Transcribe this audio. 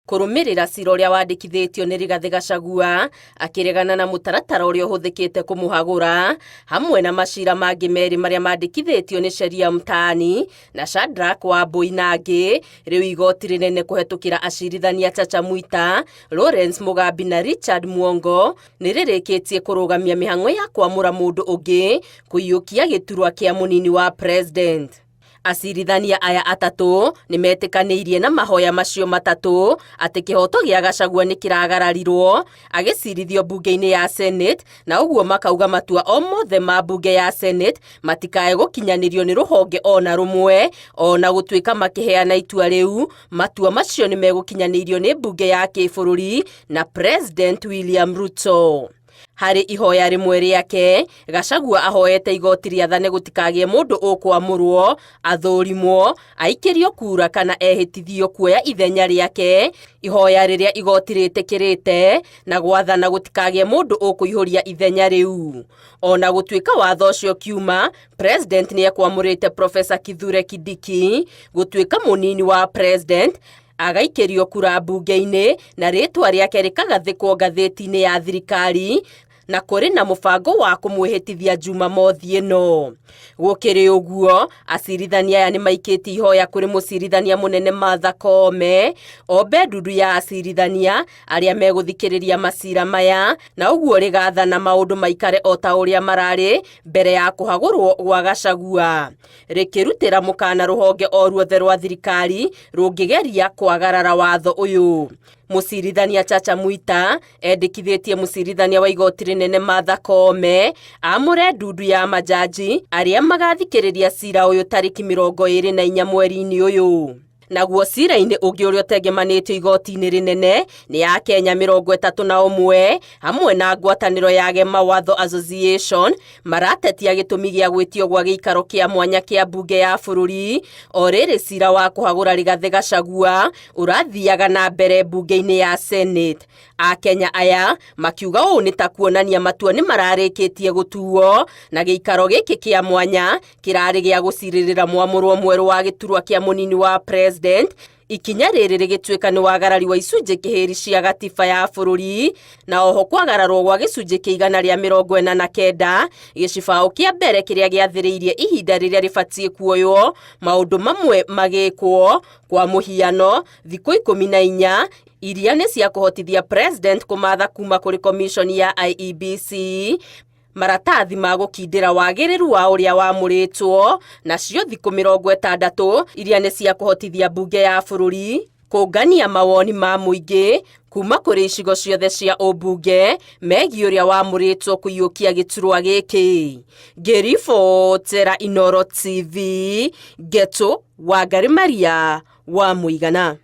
Kũrũmĩrĩra cira ũrĩa wandĩkithĩtio nĩ Rigathĩ Gachagua akĩregana na mũtaratara ũrĩa ũhũthĩkĩte kũmũhagũra, hamwe na macira mangĩ merĩ marĩa mandĩkithĩtio nĩ Sheria Mtaani na Shadrack Wambui na angĩ, rĩu igoti rĩnene kũhetũkĩra acirithania Chacha Mwita, Lawrence Mugambi na Richard Mwongo nĩ rĩrĩkĩtie kũrũgamia mĩhang'o ya kwamũra mũndũ ũngĩ kũiyũkia gĩturwa kĩa mũnini wa president. Acirithania aya atatũ nĩ metĩkanĩirie na mahoya macio matatũ atĩ kĩhoto gĩa Gachagua nĩ kĩragararirwo agĩcirithio mbunge-inĩ ya Senate, na ũguo makauga matua o mothe ma mbunge ya Senate matikae gũkinyanĩrio nĩ rũhonge o na rũmwe, o na gũtuĩka makĩheana itua rĩu matua macio nĩ megũkinyanĩirio nĩ mbunge ya kĩbũrũri na President William Ruto. Harĩ ihoya rĩmwe rĩake, Gachagua ahoete igoti rĩathane gũtikagĩe mũndũ ũkwamũrwo, athũrimwo, aikĩrio kura kana ehĩtithio kuoya ithenya rĩake, ihoya rĩrĩa igoti rĩtĩkĩrĩte na gwathana gũtikagĩe mũndũ ũkũihũria ithenya rĩu. O na gũtuĩka watho ũcio ũkiuma, President nĩ ekwamũrĩte Professor Kithure Kindiki gũtuĩka mũnini wa President, agaikĩrio kura mbunge-inĩ na rĩtwa rĩake rĩkagathĩkwo ngathĩti-inĩ ya thirikari na kũrĩ na mũbango wa kũmwĩhĩtithia Jumamothi ĩno. Gũkĩrĩ ũguo, acirithania aya nĩ maikĩtie ihoya kũrĩ mũcirithania mũnene Martha Koome ombe ndundu ya acirithania arĩa megũthikĩrĩria macira maya na ũguo rĩgathana maũndũ maikare o ta ũrĩa mararĩ mbere ya kũhagũrwo gwa Gachagua. Rĩkĩrutĩra mũkana rũhonge o ruothe rwa thirikari rũngĩgeria kwagarara watho ũyũ. Mũcirithania Chacha Mwita endĩkithĩtie mũcirithania wa igoti rĩnene Martha Koome amũre ndundu ya majaji arĩa magathikĩrĩria cira ũyũ tarĩki 24 mweri-inĩ ũyũ. Naguo cira-inĩ ũngĩ ũrĩa ũtengemanĩtio igoti-inĩ rĩnene nĩ ya Kenya 31 hamwe na ngwatanĩro ya Gema Watho Association maratetia gĩtũmi gĩa gwĩtio gwa gĩikaro kĩa mwanya kĩa mbunge ya bũrũri o rĩrĩ cira wa kũhagũra Rigathĩ Gachagua ũrathiaga na mbere mbunge-inĩ ya Senate. Akenya aya makiuga ũũ nĩ ta kuonania matua nĩ mararĩkĩtie gũtuo na gĩikaro gĩkĩ kĩa mwanya kĩrarĩ gĩa gũcirĩrĩra mwamũrwo mwerũ wa gĩturwa kĩa mũnini wa president. Ikinya rĩrĩ rĩgĩtuĩka nĩ wagarari wa icunjĩ kĩhĩri cia gatiba ya bũrũri na oho kwagararwo gwa gĩcunjĩ kĩa 149 gĩcibaũ kĩa mbere kĩrĩa gĩathĩrĩirie ihinda rĩrĩa rĩbatiĩ kuoywo maũndũ mamwe magĩkwo, kwa mũhiano thikũ 14 iria nĩ cia kũhotithia president kũmatha kuma kũrĩ commission ya IEBC maratathi ma gũkindĩra wagĩrĩru wa ũrĩa wamũrĩtwo, nacio thikũ 60 iria nĩ cia kũhotithia mbunge ya bũrũri kũngania mawoni ma mũingĩ kuma kũrĩ icigo ciothe cia ũmbunge megiĩ ũrĩa wamũrĩtwo kũiyũkia gĩturwa gĩkĩ. Ngĩribotera Inooro TV, Ngetũ Wangari Maria wa Mũigana.